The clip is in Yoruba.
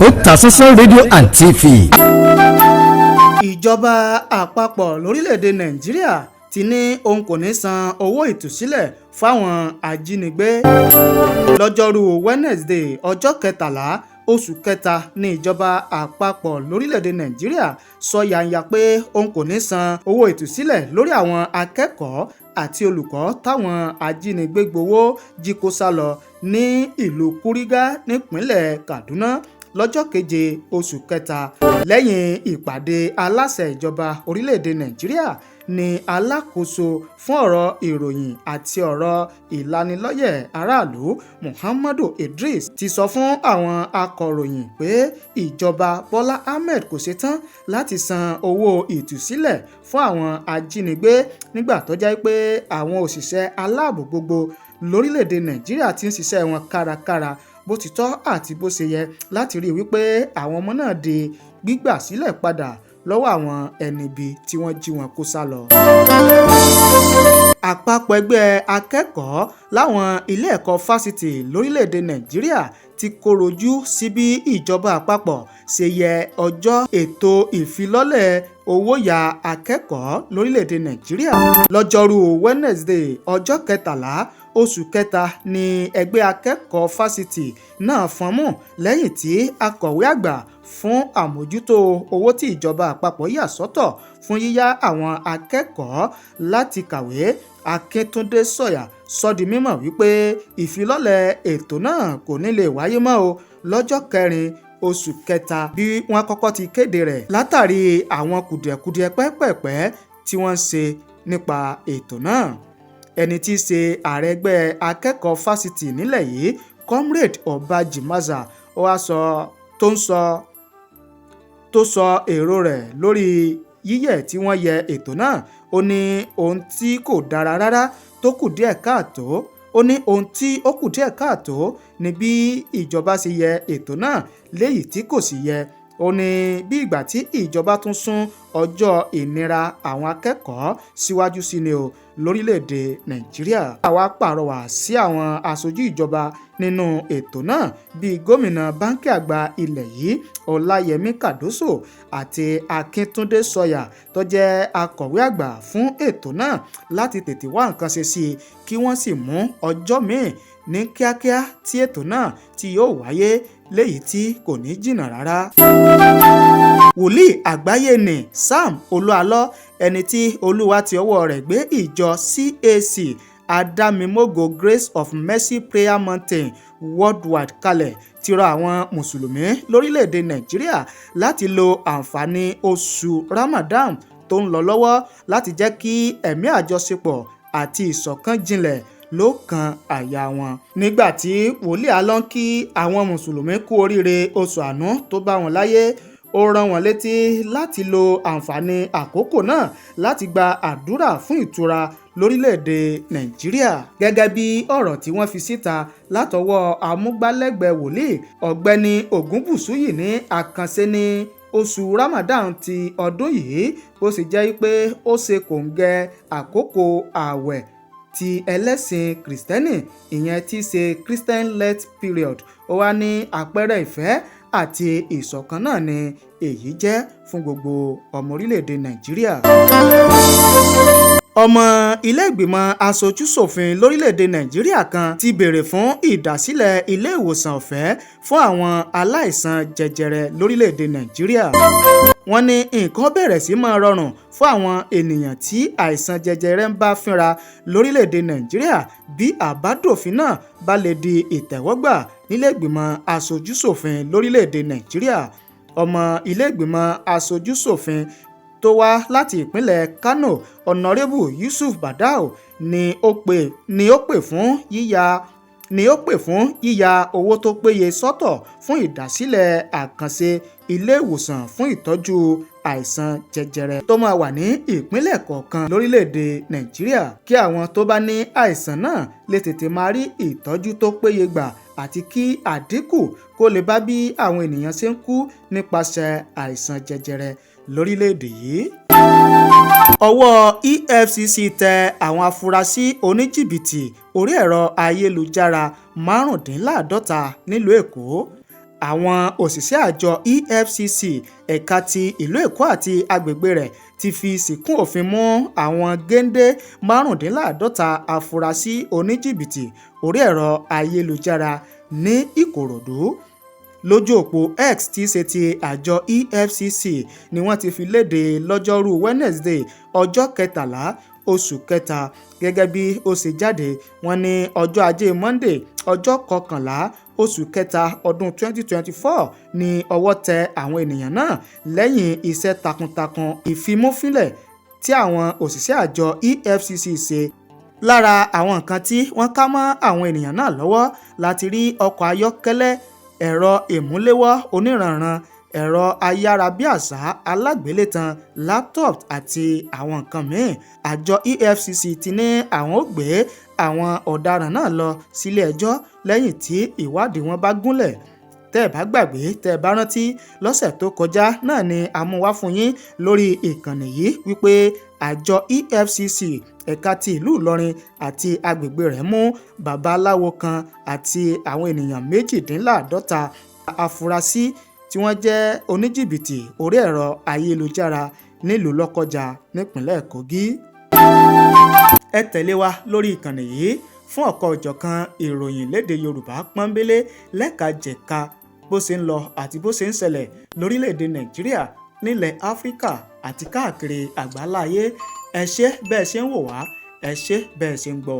Otasansan rédíò and TV. Ìjọba àpapọ̀ lórílẹ̀‐èdè Nàìjíríà ti ní òun kò ní í san owó ìtúsílẹ̀ fáwọn ajínigbé. Lọ́jọ́rùú Wednesday, ọjọ́ 13 oṣù kẹta ní ìjọba àpapọ̀ lórílẹ̀‐èdè Nàìjíríà sọ yanya pé òun kò ní í san owó ìtúsílẹ̀ lórí àwọn akẹ́kọ̀ọ́ àti olùkọ́ táwọn ajínigbé gbowó jí kó sá lọ ní ìlú Kuriga nípínlẹ̀ Kaduna lọ́jọ́ 7 oṣù kẹta. Lẹ́yìn ìpàdé aláṣẹ ìjọba orílẹ̀‐èdè Nàìjíríà ní alákòóso fún ọ̀rọ̀ ìròyìn àti ọ̀rọ̀ ìlanilọ́yẹ̀ aráàlú, Muhammadu Idris, ti sọ fún àwọn akọ̀ròyìn pé ìjọba Bọ́lá Ahmed kò ṣetán láti san owó ìtúsílẹ̀ fún àwọn ajínigbé nígbà tó jẹ́ pé àwọn òṣìṣẹ́ aláàbò gbogbo lórílẹ̀‐èdè Nàìjíríà ti ń ṣiṣẹ́ wọn kárakára bó ti tọ́ àti bó ṣe yẹ láti rí i wípé àwọn ọmọ náà di gbígbà sílẹ̀ padà lọ́wọ́ àwọn ẹni ibi tí wọ́n jí wọn kó sá lọ. Àpapọ̀ ẹgbẹ́ akẹ́kọ̀ọ́ láwọn ilé ẹ̀kọ́ fásitì lórílẹ̀‐èdè Nàìjíríà ti kọ̀rọ̀ ojú sí bí ìjọba àpapọ̀ ṣe yẹ ọjọ́ ètò ìfilọ́lẹ̀ owóoyá akẹ́kọ̀ọ́ lórílẹ̀‐èdè Nàìjíríà. Lọ́jọ́rùú Wednesday, ọjọ́ 13 oṣù kẹta ní ẹgbẹ́ akẹ́kọ̀ọ́ fásitì náà fọ́nmú lẹ́yìn tí akọ̀wé àgbà fún àmójútó owó tí ìjọba àpapọ̀ yà sọ́tọ̀ fún yíyá àwọn akẹ́kọ̀ọ́ láti kàwé, Akíntúndé Sawyer, sọ di mímọ̀ wípé ìfilọ́lẹ̀ ètò náà kò ní lè wáyé mọ́ o lọ́jọ́ 4 oṣù kẹta bí wọ́n kọ́kọ́ ti kéde rẹ̀, látàrí àwọn kùdìẹ̀kudiẹ pẹ́pẹ̀pẹ́ tí wọ́n ń ṣe nípa ètò náà. Ẹni tí í ṣe ààrẹ ẹgbẹ́ akẹ́kọ̀ọ́ fásitì nílẹ̀ yìí, Comrade Ọbàjì Maza, ó wá sọ tó ń sọ tó sọ èrò rẹ̀ lórí yíyẹ tí wọ́n yẹ ètò náà. Ó ní ohun tí kò dára rárá tó kù díẹ̀ káàtó. Ó ní ohun tí ó kù díẹ̀ káàtó ni bí ìjọba ṣe yẹ ètò náà léyìí tí kò sì yẹ. Ó ní bí ìgbà tí ìjọba tún sún ọjọ́ ìnira àwọn akẹ́kọ̀ọ́ síwájú sí ni o lórílẹ̀‐èdè Nàìjíríà. Àwa pàrọwà sí àwọn aṣojú ìjọba nínú ètò náà bíi gómìnà báńkì àgbà ilẹ̀ yìí, Ọláyẹmí Kàdóso, àti Akíntúndé Sawyer tó jẹ́ akọ̀wé àgbà fún ètò náà láti tètè wá nǹkan ṣe sí i, kí wọ́n sì mú ọjọ́ míì ní kíákíá tí ètò náà tí yóò wáyé léyìí tí kò ní jìnnà rárá. Wòlíì àgbáyé ní Sam Olú Àlọ, ẹni tí Olúwa ti ọwọ́ rẹ̀ gbé ìjọ CAC Adámimógo Grace of Mercy Prayer Mountain Worldwide kalẹ̀, ti rọ àwọn mùsùlùmí lórílẹ̀‐èdè Nàìjíríà láti lo àǹfààní oṣù Ramadan tó ń lọ lọ́wọ́ láti jẹ́ kí ẹ̀mí àjọṣepọ̀ àti ìṣọ̀kan jinlẹ̀ lọ́kàn àyà wọn. Nígbà tí wòlíì Àlọ ń kí àwọn mùsùlùmí kú oríire oṣù àánú tó bá wọn láyé, ó rán wọn létí láti lo àǹfààní àkókò náà láti gba àdúrà fún ìtura lórílẹ̀‐èdè Nàìjíríà. Gẹ́gẹ́ bí ọ̀rọ̀ tí wọ́n fi síta látọwọ́ amúgbálẹ́gbẹ̀ẹ́ wòlíì, Ọ̀gbẹ́ni Ògúnbùsúyì, ní àkànṣe ní oṣù Ramadan ti ọdún yìí, bó sì jẹ́ pé ó ṣe kòńgẹ́ àkókò ààwẹ̀ ti ẹlẹ́sìn Kìrìstẹ́nì, ìyẹn tí í ṣe Christian Lent period. Ó wà ní àpẹẹrẹ ìfẹ́ àti ìṣọ̀kan náà ni èyí jẹ́ fún gbogbo ọmọ orílẹ̀-èdè Nàìjíríà. Ọmọ ilé-ìgbìmọ̀ aṣojú-ṣòfin lórílẹ̀-èdè Nàìjíríà kan ti béèrè fún ìdásílẹ̀ ilé ìwòsàn ọ̀fẹ́ fún àwọn aláìsàn jẹjẹrẹ lórílẹ̀-èdè Nàìjíríà. Wọ́n ní nǹkan bẹ̀rẹ̀ sí máa rọrùn fún àwọn ènìyàn tí àìsàn jẹjẹrẹ ń bá fínra lórílẹ̀-èdè Nàìjíríà bí àbádòfin náà bá lè di ìtẹ́wọ́gbà nílé-ìgbìmọ̀ aṣojú-ṣòfin lórílẹ̀-èdè Nàìjíríà. Ọmọ ilé-ìgbìmọ̀ aṣojú-ṣòfin tó wá láti ìpínlẹ̀ Kánò, Ọ̀nàrẹ́bù Yusuf Barau, ni ó pè fún yíya owó tó péye sọ́tọ̀ fún ìdásílẹ̀ àkànṣe ilé-ìwòsàn fún ìtọ́jú àìsàn jẹjẹrẹ tó máa wà ní ìpínlẹ̀ kọ̀ọ̀kan lórílẹ̀‐èdè Nàìjíríà, kí àwọn tó bá ní àìsàn náà lè tètè máa rí ìtọ́jú tó péye gbà àti kí àdínkù kó lè bá bí àwọn ènìyàn ṣe ń kú nípasẹ̀ àìsàn jẹjẹrẹ lórílẹ̀‐èdè yìí. Ọwọ́ EFCC tẹ àwọn afurasí oníjìbìtì orí ẹ̀rọ ayélujára 45 nílùú Èkó. Àwọn òṣìṣẹ́ àjọ EFCC ẹ̀ka ti ìlú Èkó àti agbègbè rẹ̀ ti fi ṣìnkún òfin mú àwọn géńdé 45 afurasí oníjìbìtì orí ẹ̀rọ ayélujára ní Ìkòròdú. Lójú òpó X tí í ṣe ti àjọ EFCC ni wọ́n ti fi léde lọ́jọ́rùú Wednesday, ọjọ́ 13 oṣù kẹta. Gẹ́gẹ́ bí ó ṣe jáde, wọ́n ní ọjọ́ Ajé Monde, ọjọ́ 11 oṣù kẹta ọdún 2024 ní ọwọ́ tẹ àwọn ènìyàn náà lẹ́yìn iṣẹ́ takuntakun ìfimúfínlẹ̀ tí àwọn òṣìṣẹ́ àjọ EFCC ṣe. Lára àwọn nǹkan tí wọ́n kà mọ́ àwọn ènìyàn náà lọ́wọ́ láti rí ọkọ̀ ayọ́kẹ́lẹ́, ẹ̀rọ ìmúléwọ́ oníranran, ẹ̀rọ ayárabíàṣá alágbélétan, laptop àti àwọn nǹkan míì. Àjọ EFCC ti ní àwọn ó gbé àwọn ọ̀daràn náà lọ sílé-ẹjọ́ lẹ́yìn tí ìwádìí wọn bá gúnlẹ̀. Tẹ́ ẹ bá gbàgbé, tẹ́ ẹ bá rántí, lọ́sẹ̀ tó kọjá náà ni a mú wá fún yín lórí ìkànnì yìí wípé àjọ EFCC ẹ̀ka ti ìlú Ìlọrin àti agbègbè rẹ̀ mú babaláwo kan àti àwọn ènìyàn 48 afurasí tí wọ́n jẹ́ oníjìbìtì orí ẹ̀rọ ayélujára nílùú Lọ́kọ́jà nípínlẹ̀ Kogi. Ẹ tẹ̀lé wa lórí ìkànnì yìí fún ọ̀kan-ò-jọ̀kan ìròyìn lédè Yorùbá pọ́nbélé, lẹ́ka-jẹ̀ka, bó ṣe ń lọ àti bó ṣe ń ṣẹlẹ̀ lórílẹ̀‐èdè Nàìjíríà, nílẹ̀ Áfíríkà àti káàkiri àgbáláyé. Ẹ ṣé bẹ́ẹ̀ ṣe ń wò wá, ẹ ṣé bẹ́ẹ̀ ṣe ń gbọ́ wá.